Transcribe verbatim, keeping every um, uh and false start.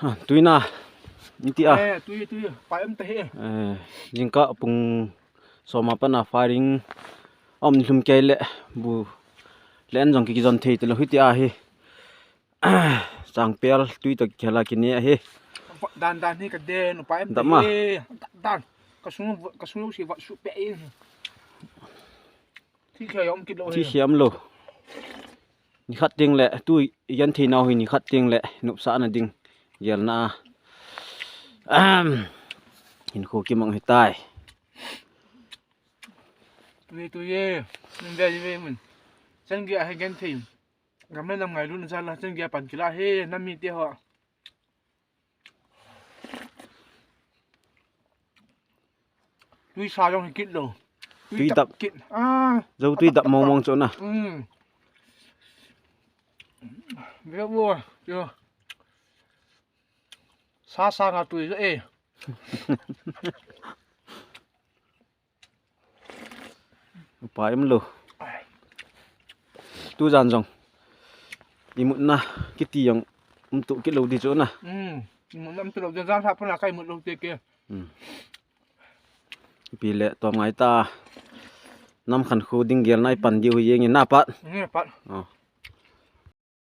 Ha, tuina. Iti a. Eh, tui, tui. Pai um ta he. Eh, jingkah pung som a pat a firing. Om lhum kei le bu le an jong ki jon thei te lo hiti a hi. Changpel tui to khela kine a hi. Dan dan hi ka den, pai um ta he. Dan dan. Ka sung ka sung si va su pe e. Thi khe um kit lo. Thi khe um lo. Nikhat teng le, tu i gen thei nau hi nikhat teng le, nopsahna ding, gelna a. Ahem. Hinkho kimang hitai. Tui, tui e. Min ve, ve min. Chan gei a hi gen thei. Gam le nam ngailutna jal a chan gei a pan kila he, nam mite ho. Tui sa jong hi kit lo. Tui tap kit. Ah. Jou tui tap mong mong chu na. Hmm. Ve vo. Yo. Sa sa nga tui jo e. Upa em lo. Tu jan jong. Imutna kiti jong um tu kit lo di chu na. Hmm. Imutna um tu lo di jan ha pa na kai mut lo te ke. Hmm. Pi le tom ngai ta. Nam khan khu ding gelna i pan diu hi jeng in na pat. Nge pat. Oh.